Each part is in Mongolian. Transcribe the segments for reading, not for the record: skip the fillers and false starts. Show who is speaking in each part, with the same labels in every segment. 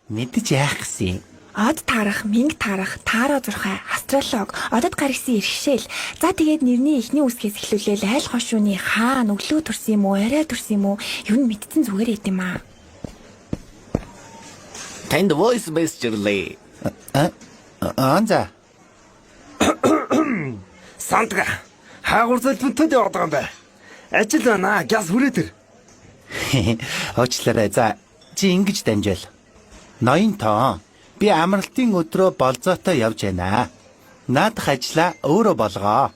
Speaker 1: Мэдэж яах гэсэн юм?
Speaker 2: Од таарах, мэнг таарах, таараа зурхай, астролог, одод гаргасан иргэшээл. За тэгээд нэрний эхний үсгээс эхлүүлээл айл хошууны хаан, өглөө төрсөн юм уу, орой төрсөн юм уу? Юу нь мэдсэн зүгээр байт юм аа.
Speaker 3: Танд voice message ирлээ.
Speaker 1: Аа за.
Speaker 4: Сандга. Хаагур зөлбөнтөд яваад байгаа юм байна. Ажил байна. Гяс хүрээд ир.
Speaker 1: Уучлаарай. За чи ингэж дамжаал. Ноён тоо. Би амралтын өдрөө болзоотой явж байна. Наадах ажлаа өөрөө болгоо.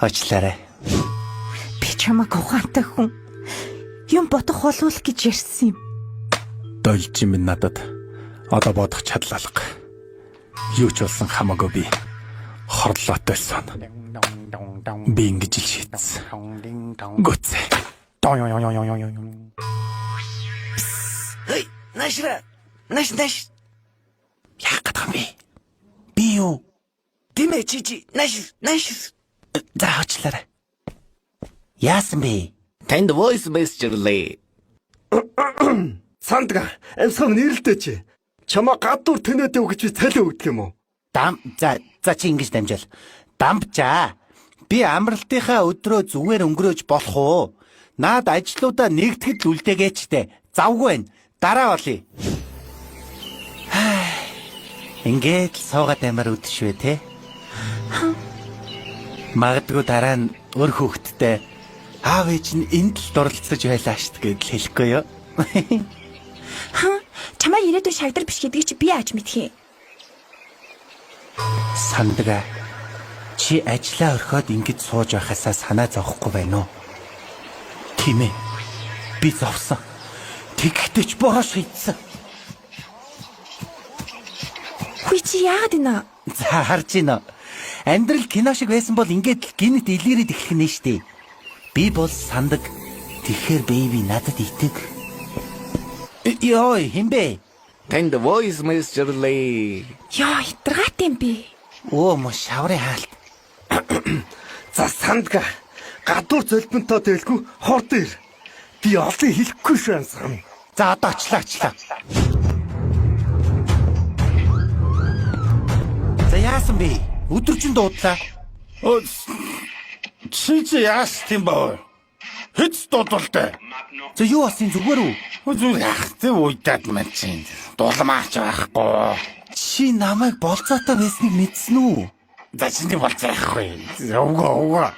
Speaker 1: Уучлаарай.
Speaker 5: Би чамайг ухаантай хүн. Юм бодох болов л гэж ярьсан юм.
Speaker 6: Долж юм надад. Одоо бодох чадал алга. Юу ч болсон хамаагүй би хорлоотой сон. Би ингэж л шийдсэн. Гүцээ.
Speaker 3: Хей, наашра. Нааш нааш.
Speaker 1: Яах гээд байгаа юм бэ? Би юу?
Speaker 3: Тийм ээ чи чи нааш нааш.
Speaker 1: За уучлаарай. Яасан бэ?
Speaker 3: Танд voice message ирлээ.
Speaker 4: Сандга. Амьсгал нэрэлтэй чи. Чамаа гадуур тэнэдэв гэж би цалин өгдөг юм уу?
Speaker 1: Дам за за чи ингэж дамжаал. Дамбжаа. Би амралтынхаа өдрөө зүгээр өнгөрөөж болох уу? Наад ажлуудаа нэгтгэл үлдээгээч тэ. Завгүй байна. Дараа болъё. Ингээд л суугаад аймаар үдшвэ те. Магадгүй дараа нь өөр хүүхэдтэй аав ээж нь энд л дурлцаж байлаа штт гэдэл хэлэхгүй юу?
Speaker 2: Хаа, чамайг ирээдүйн шагдар биш гэдгийг чи би яаж мэдх юм?
Speaker 1: Сандгаа чи ажлаа орхиод ингэж сууж байхасаа санаа зовхгүй байна уу? Тийм ээ. Би зовсон. Тэгэхдээ ч бороо шийдсэн.
Speaker 2: Хүй чи яагаад энэ?
Speaker 1: За харж байна. Амьдрал кино шиг байсан бол ингээд л гинэт илээрээд эхлэх нь штэ. Би бол сандаг. Тэгэхээр бэби надад итэг. Йой, хинбэ?
Speaker 3: Танд voice message ирлээ.
Speaker 2: Йоо, итэргаат юм би.
Speaker 1: Өө мо шаврын хаалт.
Speaker 4: За сандга. Гадуур зөлбөнтөө дэлгүй хорд ир. Би олон хэлэхгүй шүү амьсгал.
Speaker 1: За одоо очлаа очлаа. За яасан бэ? Өдөржин дуудлаа.
Speaker 6: Өө, Чи чи яас тийм баа? Хэц дуудалтай.
Speaker 1: За юу болсон зүгээр үү?
Speaker 6: Зүгээр яах тийм уйдаад мань чинь. Дулмаач байхгүй.
Speaker 1: Чи намайг болцоотой байсныг мэдсэн үү?
Speaker 6: За чиний болцоо яахгүй. Өвгөө өвгөө.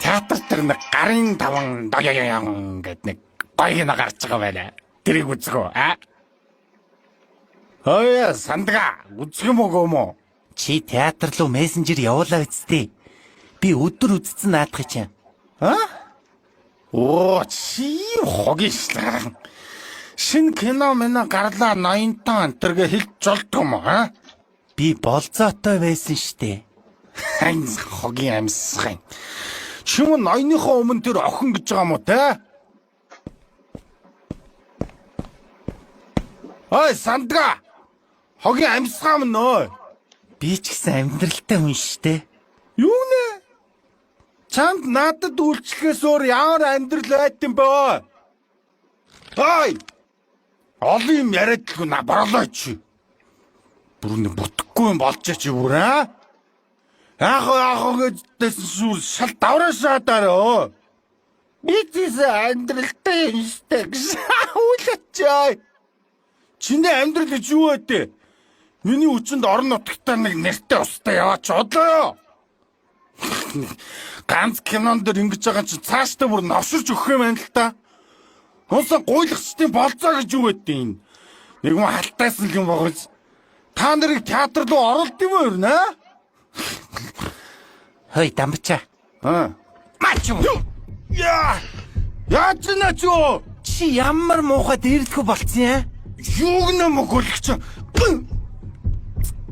Speaker 6: Театр дээр нэг гарын таван доёёён гэд нэг гоё кино гарч байгаа байна. Тэрийг үзгөө а? Хөөе сандга үзэх юм уу юм уу?
Speaker 1: Чи театр руу мессенжер явуулаа үсттэй. Би өдөр үзсэн наадах чинь.
Speaker 6: А? Оо чи хогийн шл. Шинэ кино минь гарлаа 80 тон тэргээ хэлж болдго юм аа?
Speaker 1: Би болцоотой байсан штэ.
Speaker 6: Айн хогийн амьсгал. Чи юм ноёныхоо өмнө тэр охин гэж байгаа юм уу те? Ой сандга. Хогийн амьсгаа минь өө.
Speaker 1: Би ч гэсэн амьдралтай хүн штэ.
Speaker 6: Юу нэ? Чамд надад үйлчлэхээс өөр ямар амьдрал байт юм бэ? Ой! Олон юм яриад л на борлоо чи. Бүр нэг бүтггүй юм болж чи бүр аа? Яах вэ яах вэ гэж дэсэн шүүр шал давраашаа өө. Би тийс амьдралтай юм штэ гэж хүлээч. Чиний амьдрал гэж юу вэ те? Миний хүчинд орон нутагтаа нэг нэртэй устай яваач одлоо. Ганц кинон дээр ингэж байгаа чинь цаашдаа бүр новширч өгөх юм байна л та. Хонсон гуйлагчдын болцоо гэж юу гэдэг юм. Нэг юм халтайсан л юм байгаас. Та нарыг театр руу оруулд юм уу ер нь аа?
Speaker 1: Хой дамбчаа.
Speaker 6: Аа.
Speaker 1: Мач юм.
Speaker 6: Яа! Яаж нэ чи юу?
Speaker 1: Чи ямар муухай дээрлэхүү болцсон юм?
Speaker 6: Юуг нэ мөгөлөгч.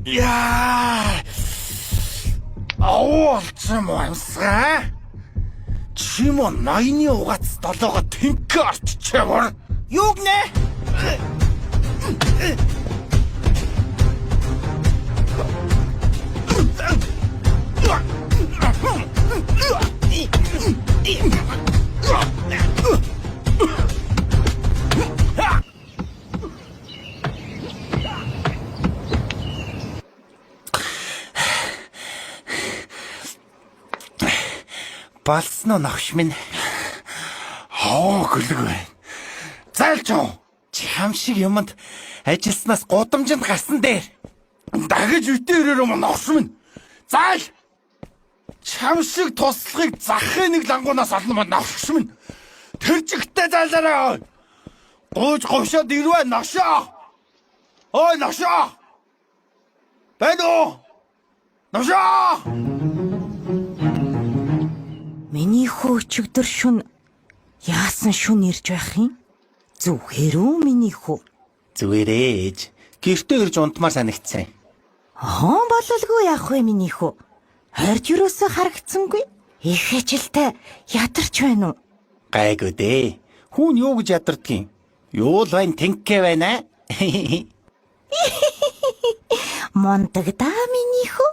Speaker 6: Яа! Ау олцсон юм уу амьсгаа? Чи мо ноёны угаац долоогоо тэнхээ орччихвор.
Speaker 1: Юуг нэ? Болсноо новш минь.
Speaker 6: Хоо гөлөг байна. Зайлч уу.
Speaker 1: Чам шиг юмд ажилласнаас гудамжинд гарсан дээр.
Speaker 6: Дахиж үтээ ирээр юм новш минь. Зайл. Чам шиг туслахыг захын нэг лангуунаас олно мó новш минь. Тэр чигтээ зайлаарай. Гууж говшоод ирвэ новшоо. Ой новшоо. Байна уу? Новшоо.
Speaker 5: Миний хүү өчигдөр шүн яасан шүн ирж байх юм? Зүгээр үү миний хүү?
Speaker 1: Зүгээрээ ээж. Гэртээ ирж унтмаар санагдсан.
Speaker 5: Хон бололгүй яах вэ миний хүү? Хорж юусоо харагдсангүй. Их ажилтай ядарч байна уу?
Speaker 1: Гайгүй дээ. Хүүн юу гэж ядардгийн? Юу л байна тэнхээ байна.
Speaker 5: Мундаг даа миний хүү.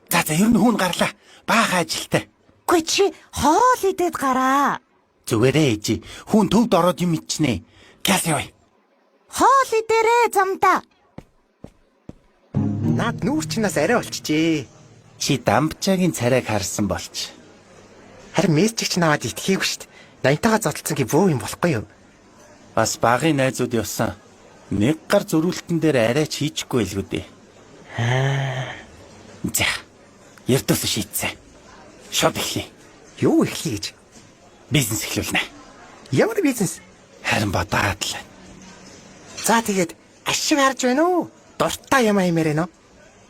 Speaker 1: За за ер нь хүүн гарлаа. Баахан ажилтай.
Speaker 5: Үгүй чи хоол идээд гараа.
Speaker 1: Зүгээрээ ээж. Хүүн төвд ороод юм ичнэ. Гяс явъя.
Speaker 5: Хоол идээрээ замдаа.
Speaker 4: Наад нүүр чинаас арай болчихжээ.
Speaker 1: Чи дамбчаагийн царайг харсан болч.
Speaker 4: Харин мессеж чинь аваад итгээгүй шүү дээ. Ноёнтойгоо зодолцсон гэ бөө юм болохгүй юу?
Speaker 1: Бас багын найзууд явсан. Нэг гар зөрүүлтэн дээр арай ч хийчихгүй байлгүй дээ. За. Ердөөсөө шийдсэн. Шууд эхлэе.
Speaker 4: Юу эхлэе гэж?
Speaker 1: Бизнес эхлүүлнэ.
Speaker 4: Ямар бизнес?
Speaker 1: Харин бодоод л.
Speaker 4: За тэгээд ашиг харж байна уу? Дуртай юм аймаар байна уу?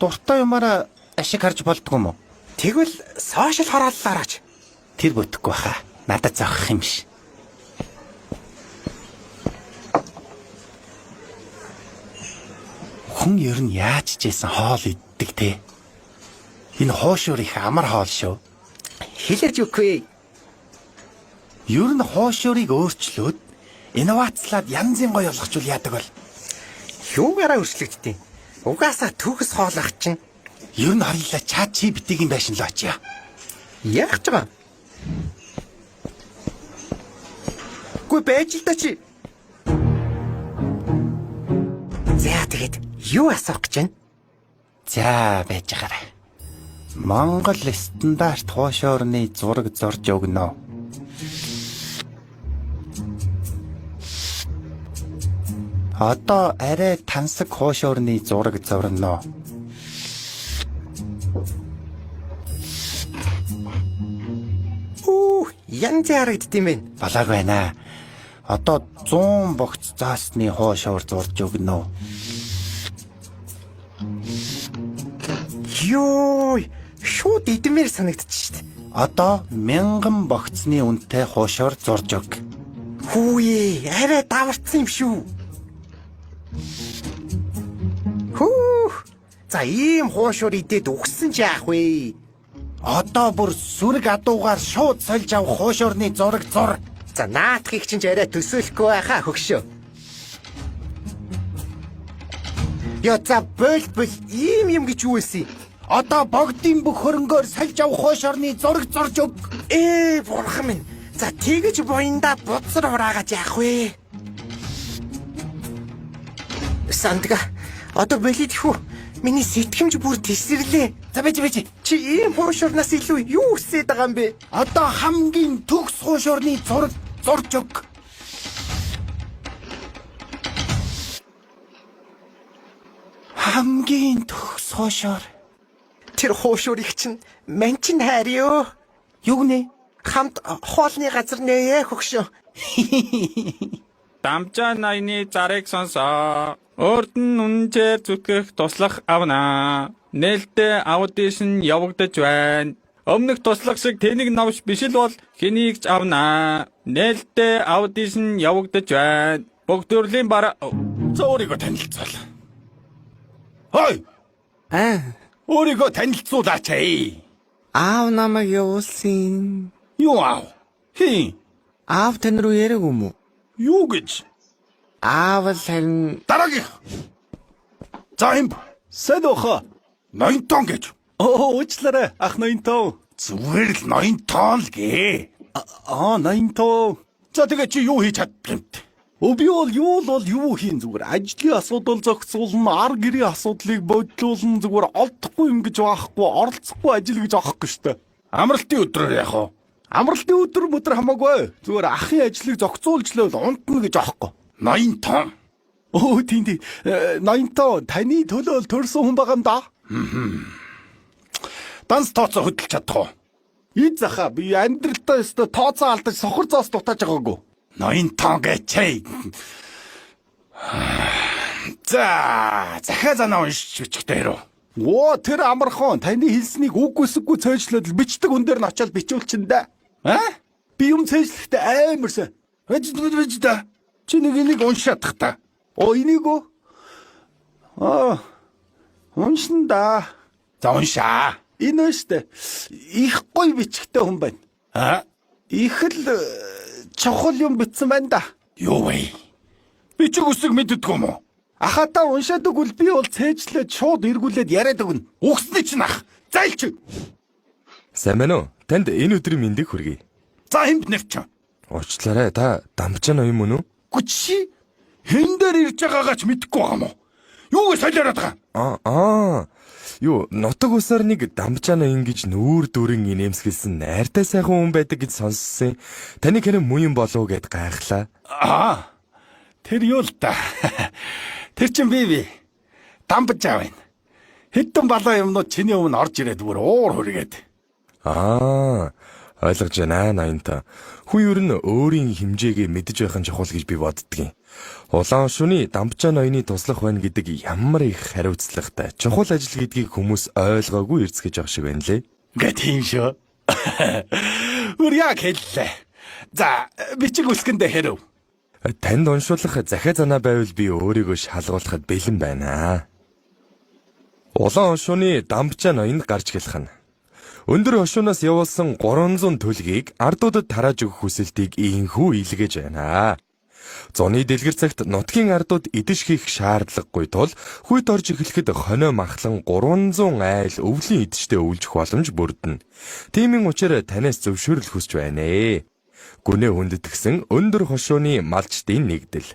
Speaker 1: Дуртай юмараа ашиг харж болдгоо юм уу?
Speaker 4: Тэгвэл сошиал хорооллоор ач.
Speaker 1: Тэр бүтэхгүй баха. Надад зохих юм биш. Хүн ер нь яаж ч байсан хоол иддэг те. Энэ хуушуур их амар хоол шүү.
Speaker 4: Хэлээж өгөхгүй.
Speaker 1: Ер нь хуушуурыг өөрчлөөд инновацлаад янзын гоё болгочвол яадаг бол.
Speaker 4: Юугаараа өөрчлөгддөг? Угаасаа төгс хоол ах чинь.
Speaker 1: Ер нь хоёлаа чат GPT-ийн байшин л очие.
Speaker 4: Яах ч байгаа? Үгүй байж л да чи. За тэгээд юу асуух гэж байна?
Speaker 1: За байж байгаарай. Монгол стандарт хуушуурны зураг зурж өгнө. Одоо арай тансаг хуушуурны зураг зурна.
Speaker 4: Үу, янз харагдд юм байна.
Speaker 1: Болоог байна. Одоо 100 богц зоосны хуушуур зурж өгнө.
Speaker 4: Йой, шууд идмээр санагдчих шít.
Speaker 1: Одоо 1000 богцны үнэтэй хуушуур зурж өг.
Speaker 4: Хүүе, арай даварцсан юм шүү. Хүүх. За ийм хуушуур идээд үхсэн ч яах вэ?
Speaker 1: Одоо бүр сүрэг адуугаар шууд сольж авах хуушуурны зураг зур.
Speaker 4: За наадхыг чинь ч арай төсөөлөхгүй байхаа хөгшөө. Йоо за бол бол ийм юм гэж юу байсан юм?
Speaker 1: Одоо богдын бүх хөрөнгөөр сольж авах хуушуурны зураг зурж өг.
Speaker 4: Ээ бурхан минь. За тэгэж буянда бодсор хураагаад яах вэ? Сандга одоо болид хүү. Миний сэтгэмж бүр тесэрлээ.
Speaker 1: За бэж бэж.
Speaker 4: Чи ийм хуушурнаас илүү юу хүсээд байгаа юм бэ?
Speaker 1: Одоо хамгийн төгс хуушуурны зураг зурж өг. Хамгийн төгс хуушуур.
Speaker 4: Тэр хуушурыг чинь мань чинь хайр ёо.
Speaker 1: Юу гэнэ?
Speaker 4: Хамт хоолны газар нээе хөгшөө.
Speaker 7: Дамжаа наяны зарыг сонсоо. Өөрд нь үнэнчээр зүтгэх туслах авнаа. Нээлттэй аудишн явагдаж байна. Өмнөх туслах шиг тэнэг новш биш л бол хэнийг ч авнаа. Нээлттэй аудишн явагдаж байна. Бүх төрлийн бараа
Speaker 6: За өөрийгөө танилцуул. Хой!
Speaker 3: Аа,
Speaker 6: Өөрийгөө танилцуулаач ээ.
Speaker 3: аав намайг явуулсан.
Speaker 6: Юу аав? Хин?
Speaker 3: Аав тань руу яриаг юм уу?
Speaker 6: Юу гэж?
Speaker 3: Аав л харин
Speaker 6: Дараагийнх. За юм.
Speaker 8: Сайн уу хаа?
Speaker 6: Ноёнтон гэж.
Speaker 8: Оо, уучлаарай. Ах ноёнтон.
Speaker 6: Зүгээр л ноёнтон л гээ.
Speaker 8: Аа, ноёнтон.
Speaker 6: За тэгээ чи юу хийж чаддаг юм бэ?
Speaker 8: Өө би бол юу л бол юу хийн зүгээр. Ажлын асуудал зохицуулна, ар гэрийн асуудлыг бодлуулна зүгээр олдохгүй юм гэж байхгүй, оролцохгүй ажил гэж аахгүй штэ.
Speaker 6: Амралтын өдрөөр яах вэ?
Speaker 8: Амралтын өдөр мөдөр хамаагүй. Зүгээр ахын ажлыг зохицуулж лэвэл унтна гэж аахгүй.
Speaker 6: Ноён тон.
Speaker 8: Өө тийм тийм. Ноёнтоо таны төлөө л төрсөн хүн байгаа юм да.
Speaker 6: Данс тооцоо хөдөлж чадах уу?
Speaker 8: Эд заха би амьдралдаа өстө тооцоо алдаж сохор зоос дутааж байгаагүй.
Speaker 6: Ноён тон гэчээ. За, захиа занаа уншиж бичихтэй хэрв.
Speaker 8: Оо тэр амархан таны хэлснийг үг үсэггүй цээжлээд л бичдэг хүн дээр нь очиод бичүүлчин дээ.
Speaker 6: А?
Speaker 8: Би юм цээжлэхдээ амар сайн.
Speaker 6: Бэж бэж да. Чи нэг энийг уншаадах та.
Speaker 8: Оо энийг үү? Аа. Уншин да.
Speaker 6: За уншаа.
Speaker 8: Энэ байна штэ. Их гоё бичгтэй хүн байна.
Speaker 6: А?
Speaker 8: Их л чухал юм бичсэн байна да.
Speaker 6: Юу вэ? Бичиг үсэг мэддэггүй юм уу?
Speaker 8: Ахатаа уншаад өгвөл би бол цээжлээд шууд эргүүлээд яриад өгнө.
Speaker 6: Үгсний чинь ах. Зайлч.
Speaker 9: Сайн байна уу? Танд энэ өдрийн мэндийг хүргэе.
Speaker 6: За хэмб нэр чинь.
Speaker 9: Уучлаарай, та дамжана юм уу?
Speaker 6: Үгүй чи хэн дээр ирж байгаагаа ч мэдэхгүй байгаа юм уу? Юуг солиороод байгаа?
Speaker 9: Аа. Юу, нутаг усаар нэг дамжана ингэж нүүр дүрэн инээмсэглсэн найртай сайхан хүн байдаг гэж сонссон. Таны хэрэг муу юм болов уу гэд гайхлаа.
Speaker 6: Аа. Тэр юу л да. Тэр чин би. Дамбаж аав байна. Хэдэн балаа юмнууд чиний өмнө орж ирээд бүр уур хүргээд.
Speaker 9: Аа. Ойлгож байна ноёнтой. Хүн ер нь өөрийн хэмжээгээ мэдэж байх нь чухал гэж би боддгийн. Улаан шүний дамжаа ноёны туслах байна гэдэг ямар их хариуцлагатай чухал ажил гэдгийг хүмүүс ойлгоогүй эрцгэж байгаа шиг байна лээ.
Speaker 6: Гэ тийм шүү. Өөр яг хэллээ. За бичиг үсгэндээ хэрв.
Speaker 9: Танд уншуулах захиа занаа байвал би өөрийгөө шалгуулахад бэлэн байна. Улаан хошууны дамжаа ноёнд гарч гэлэх нь. Өндөр хошуунаас явуулсан 300 төлгийг ардуудад тарааж өгөх хүсэлтийг ийхүү илгээж байна. Зуны дэлгэр цагт нутгийн ардууд идэж хийх шаардлагагүй тул хүйт орж эхлэхэд хонио махлан 300 айл өвлийн идчтэй өвлжих боломж бүрдэнэ. Тиймийн учир танаас зөвшөөрөл хүсэж байна ээ. Гүнээ хүндэтгсэн өндөр хошууны малчдын нэгдэл.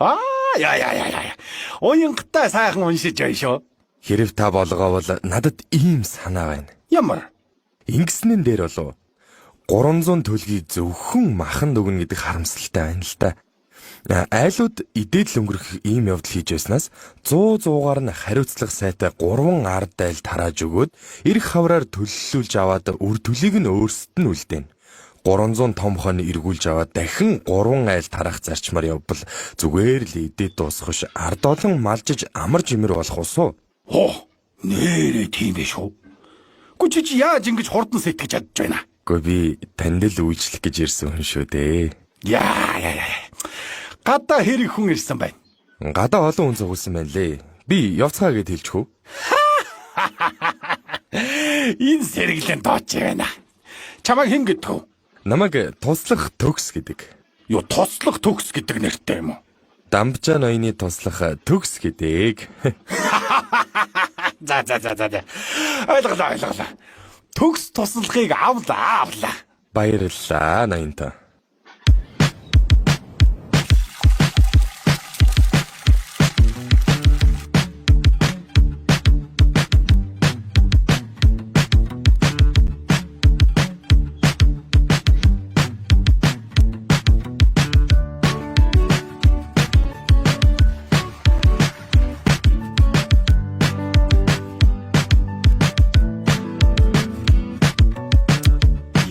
Speaker 6: Аа яа яа яа яа. Уянгатаа сайхан уншиж байна шүү.
Speaker 9: Хэрв та болгоовол надад ийм санаа байна.
Speaker 6: Ямар?
Speaker 9: Ингэснэн дээр болов 300 төлгийг зөвхөн маханд өгнө гэдэг харамсалтай байна л та. Айлууд идээд л өнгөрөх ийм явдал хийж байснаас 100 100-аар нь хариуцлага сайтай 3 ард айл тарааж өгөөд эрх хавраар төлөллүүлж аваад үр төлийг нь өөрсдөд нь үлдээнэ. 300 том хон эргүүлж аваад дахин 3 айл тарах зарчмаар явбал зүгээр л идээд дуусах ш ард олон малжиж амарч имэр болох усуу.
Speaker 6: Хоо нэрээ тийм биш үү? Гү чи чи яаж ингэж хурдан сэтгэж чадж байна?
Speaker 9: Гэхдээ би танд л үйлчлэх гэж ирсэн хүн шүү дээ.
Speaker 6: Яа яа яа. Гадаа хэрэг хүн ирсэн байна.
Speaker 9: Гадаа олон хүн цугласан байна лээ. Би явцгаа гэд хэлчих үү?
Speaker 6: Энэ сэргэлэн дооч байна. Чамайг хэн гэдэг вэ?
Speaker 9: Намайг туслах төгс гэдэг.
Speaker 6: Юу туслах төгс гэдэг нэртэй юм уу?
Speaker 9: Дамжаа ноёны туслах төгс гэдэг.
Speaker 6: За за за за. Ойлголоо ойлголоо. Төгс туслахыг авлаа авлаа.
Speaker 9: Баярлалаа ноёнтой.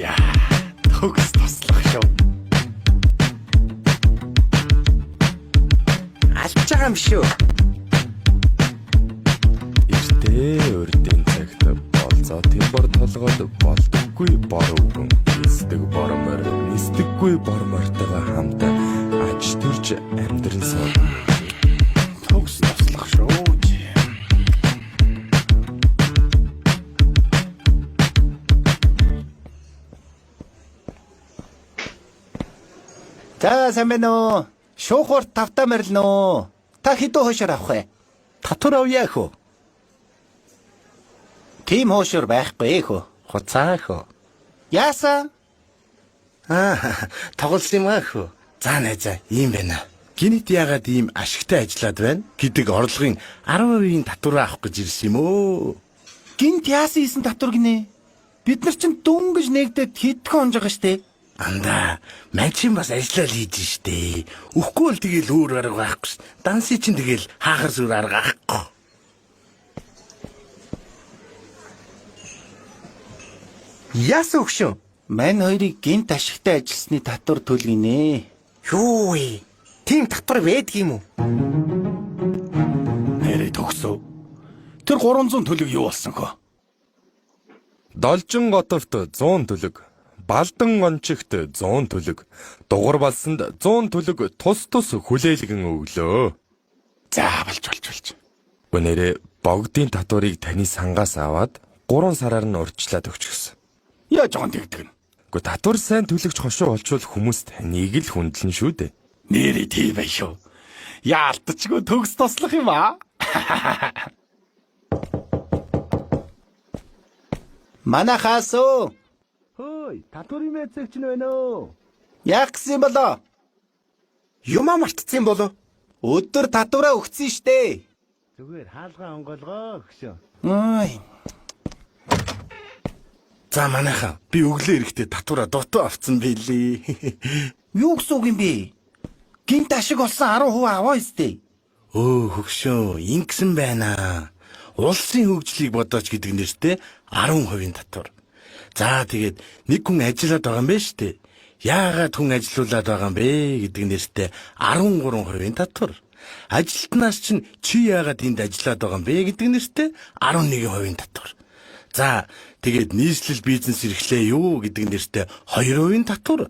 Speaker 6: Яа, төгс туслах шүү.
Speaker 3: Алж байгаа юм шүү.
Speaker 9: Эртээ урдын цагт болзоо тэмбор толгойд болдоггүй бор өвгөн нисдэг бор морь нисдэггүй бор мортойгоо хамт аж төрж амьдран суув.
Speaker 6: Төгс туслах шүү.
Speaker 1: За сайн байна уу? Шуухур тавтаа морилно уу? Та хэдэн хуушуур авах вэ?
Speaker 4: Татвар авъя хөө.
Speaker 1: Тийм хуушуур байхгүй хөө.
Speaker 3: Хуцаа хөө.
Speaker 1: Яасан?
Speaker 3: Аа, тоглосон юм аа хөө. За найзаа, ийм байна.
Speaker 10: Гинэт яагаад ийм ашигтай ажиллаад байна гэдэг орлогын 10%-ийн татвараа авах гэж ирсэн юм өө.
Speaker 1: Гинт яасан хийсэн татвар гинэ? Бид нар чинь дөнгөж нэгдээд хэдхэн хонж байгаа штэ.
Speaker 3: Андаа, мань чинь бас ажиллаа л хийж штэ. Үхгүй бол тэгэл өөр арга байхгүй ш. Дансын чинь тэгэл хаахаас өөр арга байхгүй.
Speaker 4: Яасан өгшөн?
Speaker 1: Мань хоёрыг гинт ашигтай ажилласны татвар төлгөнэ.
Speaker 4: Юу вэ? Тийм татвар байдаг юм уу?
Speaker 6: Нэрээ төгсөв. Тэр 300 төлөг юу болсон хөө?
Speaker 9: Должин готовт 100 төлөг, Балдан гончигт 100 төлөг, Дугар балсанд 100 төлөг тус тус хүлээлгэн өглөө.
Speaker 6: За болж болж болж.
Speaker 9: Гүнээрээ богдын татварыг таны сангаас аваад 3 сараар нь урьдчилаад өгчихсөн.
Speaker 6: Яаж байгаа тэгдэг нь?
Speaker 9: Гэхдээ татвар сайн төлөгч хошуу олчвол хүмүүс таныг л хүндлэн шүү дээ.
Speaker 6: Нэрээ тийм байх шүү. Яалтчгүй төгс туслах юм аа.
Speaker 1: Манайхаас өө
Speaker 10: Хөөй, татварын байцаагч нь байна уу?
Speaker 1: яах гэсэн юм болоо?
Speaker 4: Юмаа мартцсан болов?
Speaker 1: Өдөр татвараа өгсөн штэ.
Speaker 10: Зүгээр хаалгаа онгоолгоо өгшөө.
Speaker 1: Ой,
Speaker 3: За манайхаа би өглөө ирэхдээ татвараа дутуу авцсан байлээ.
Speaker 1: юу гэсэн үг юм бэ? Гинт ашиг олсон 10% аваа өстэй.
Speaker 3: Өө хөгшөө ингэсэн байна. Улсын хөгжлийг бодооч гэдэг нэртэй 10% татвар. За тэгээд нэг хүн ажиллаад байгаа юм байна шүү дээ. Яагаад хүн ажиллуулад байгаа юм бэ гэдэг нэртэй 13% татвар. Ажилтнаас чинь чи яагаад энд ажиллаад байгаа юм бэ гэдэг нэртэй 11% татвар. За тэгээд нийслэл бизнес эрхлээ юу гэдэг нэртэй 2% татвар.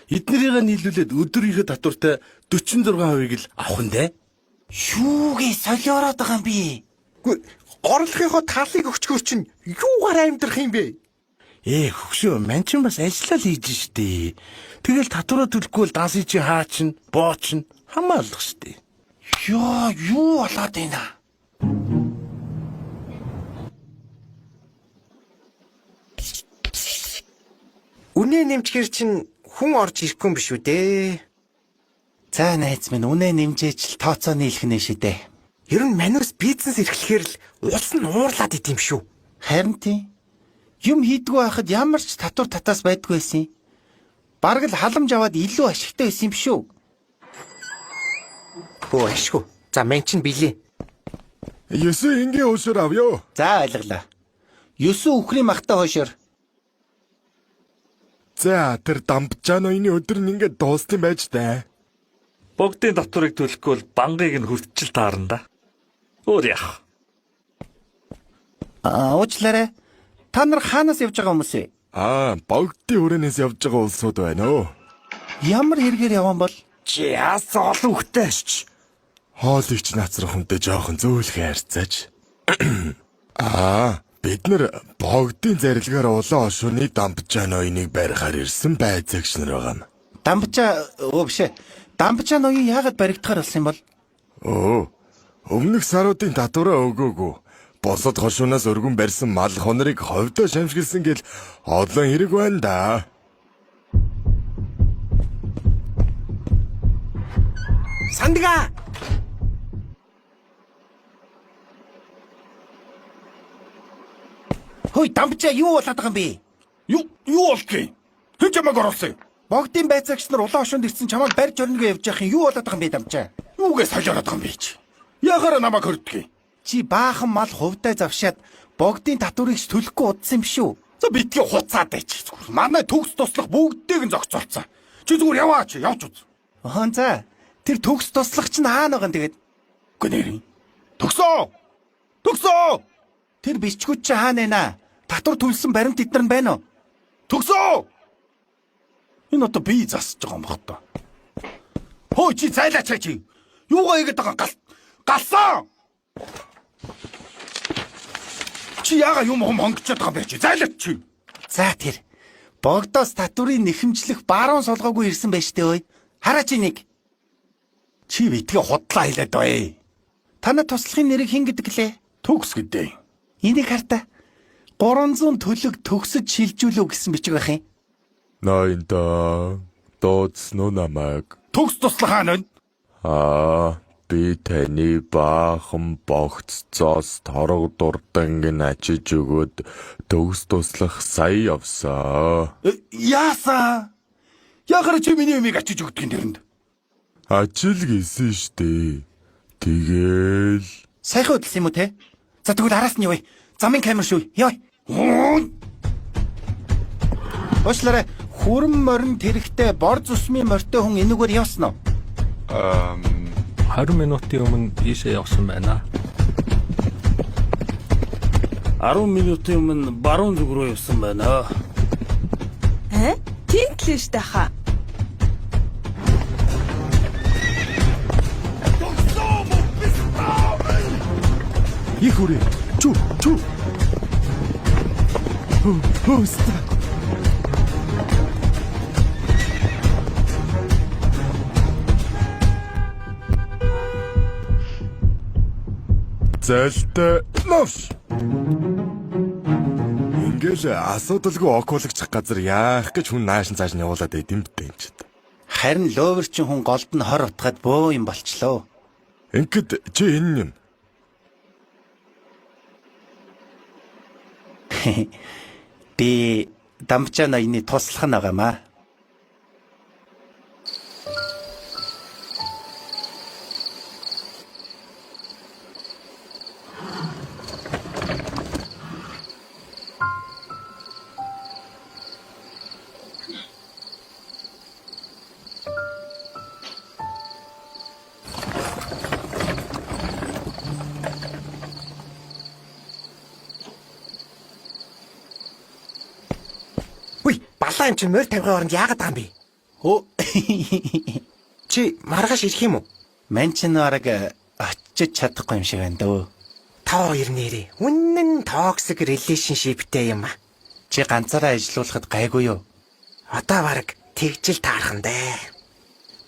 Speaker 3: Эднэрийг нийлүүлээд өдрийнхөө татвартай 46%-ыг л авах нь дээ.
Speaker 1: Юугээ солиороод байгаа юм бэ?
Speaker 4: Үгүй орлогынхоо талыг өгчгөр чинь юугаар амьдрах юм бэ?
Speaker 3: Ээ хөгшөө мань чинь бас ажиллаа л хийж штэ. Тэгэл татвараа төлөхгүй бол дансын чи хаа чин, боо чин хамаалах штэ.
Speaker 1: Йоо, юу болоод байна?
Speaker 4: Үнэ нэмчихэр чинь хүн орж ирэхгүй юм биш үү дээ?
Speaker 1: За найз минь үнэ нэмжээч л тооцоо нийлэх нэ шидэ.
Speaker 4: Ер нь манус бизнес эрхлэхээр л улс нь уурлаад идэм шүү.
Speaker 1: Харин тийм. Юм хийдгүү байхад ямар ч татвар татаас байдгүй байсан. Бараг л халамж аваад илүү ашигтай байсан юм шүү.
Speaker 4: Өө ашгүй. За мань чинь билээ.
Speaker 9: 9 энгийн хөшөр авъё.
Speaker 1: За ойлголоо. 9 үхрийн махтай хойшор.
Speaker 9: За тэр дамбжаа ноёны өдөр нь ингээд дуустсан байж таа.
Speaker 11: Богдын татварыг төлөхгүй бол бангийг нь хүртчил таарна да. Өөр яах.
Speaker 1: Аа, уучлаарай. Та нар хаанаас явж байгаа хүмүүс вэ?
Speaker 9: Аа, богдын хүрээнээс явж байгаа улсууд байна өө.
Speaker 1: Ямар хэрэгээр явсан бол?
Speaker 4: Чи яасан олон хөхтэй шч.
Speaker 9: Хоолыг ч наацрах хүнтэй жоохон зөөлхөн харьцаач. Аа, бид нар богдын зарилгаар улаан хошууны дамбжаа ноёныг барихаар ирсэн байцаагч нар байгаа юм.
Speaker 1: Дамбчаа өө биш ээ. Дамбчаа ноён яагаад баригдахаар болсон юм бол?
Speaker 9: Өө, өмнөх саруудын татвараа өгөөгүй. Бусад хошуунаас өргөн барьсан мал хонорыг ховдоо шамшигласан гэл олон хэрэг байна да.
Speaker 4: Сандгаа.
Speaker 1: Хөөе, дамбчаа юу болоод байгаа юм бэ?
Speaker 6: Юу юу болдгийг? Хэн чамайг оруулсан юм?
Speaker 1: Богдын байцаагч нар улаан хошуунд ирсэн чамайг барьж орно гэж явж явах юм. Юу болоод байгаа юм бэ, дамбчаа?
Speaker 6: Юугээ солиороод байгаа юм бэ чи? Яхаараа намайг хөрдгийг?
Speaker 1: Чи баахан мал хувьдаа завшаад богдын татварыг ч төлөхгүй удсан юм шүү.
Speaker 6: За битгий хуцаад байж. Зүгээр манай төгс туслах бүгдийг нь зохицолцсон. Чи зүгээр яваач, явж үз.
Speaker 1: Охон за. Тэр төгс туслах чинь хаана байгаа юм тэгээд?
Speaker 6: Үгүй нэрийн. Төгсөө. Төгсөө.
Speaker 1: Тэр бичгүүд чи хаана байна? Татвар төлсөн баримт эднэр нь байна уу?
Speaker 6: Төгсөө. Энэ одоо би засаж байгаа юм бах та. Хөө чи зайлаач чи. Юугаа хийгээд байгаа гал галсан. Чи яага юм хом хонгочоод байгаа юм бэ чи? Зайлаач чи.
Speaker 1: За тэр. Богдоос татврын нэхэмжлэх баруун солгоогүй ирсэн байж тээ ой. Хараа чи нэг.
Speaker 6: Чи битгий худлаа хэлээд бай.
Speaker 1: Танай туслахын нэрийг хэн гэдэг лээ?
Speaker 6: Төгс гэдэг.
Speaker 1: Энийг хартаа. 300 төлөг төгсөж шилжүүлв гэсэн бичиг байх юм.
Speaker 9: Ноёнтоо дуудсан уу намайг?
Speaker 6: Төгс туслах хаана вэ?
Speaker 9: Аа, Би таны баахан богццоос торог дурданг нь ачиж өгөөд төгс туслах сая явсан.
Speaker 6: Яасан? Яхаар чи миний юмыг ачиж өгдөг юм тэрэнд?
Speaker 9: Ачил гэсэн штэ. Тэгээл
Speaker 1: Сайхан хөдөлсөн юм уу те? За тэгвэл араас нь явъя. Замын камер шүү. Явъя. Уучлаарай. Хүрэн морин тэрэгтэй бор зүсмийн морьтой хүн энүүгээр явсан уу?
Speaker 12: 20 минутын өмнө ийшээ явсан байна.
Speaker 13: 10 минутын өмнө баруун зүг рүү явсан байна.
Speaker 14: Э? Тинтлээ штэ хаа.
Speaker 9: Их хүрээ. Чү чү. Хөөст. Зэлтэй новш. Ингээл асуудалгүй окуулагчих газар яах гэж хүн нааш нь цааш нь явуулаад байд юм бтэ юм чид.
Speaker 1: Харин ловер чин хүн голд нь хор утгаад бөө юм болчлоо.
Speaker 9: Ингээд чи энэ юм.
Speaker 1: Би дамжаа ноёны туслах нь байгаамаа.
Speaker 4: Үгүй, балаа юм чинь морь тавихын оронд яагаад байгаа юм бэ?
Speaker 1: Өө.
Speaker 4: Чи маргааш ирэх юм уу?
Speaker 1: Ман чин бараг очиж чадахгүй юм шиг байна дөө.
Speaker 4: Та хоёр нэрээ. Үнэн нь toxic relationship-тэй юм а.
Speaker 1: Чи ганцаараа ажиллуулахад гайгүй юу?
Speaker 4: Одоо бараг тэгжил таархан дээ.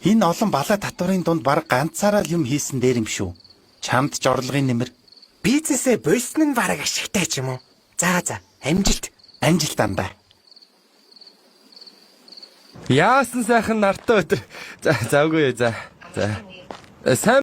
Speaker 1: Энэ олон балаа татварын дунд бараг ганцаараа л юм хийсэн дээр юм шүү. Чамд ч орлогын нэмэр,
Speaker 4: Бизнесээ болсон нь бараг ашигтай ч юм уу? За за, амжилт.
Speaker 1: Амжилт дандаа.
Speaker 9: Яасан сайхан нартай өдөр. За завгүй за. За. Сайн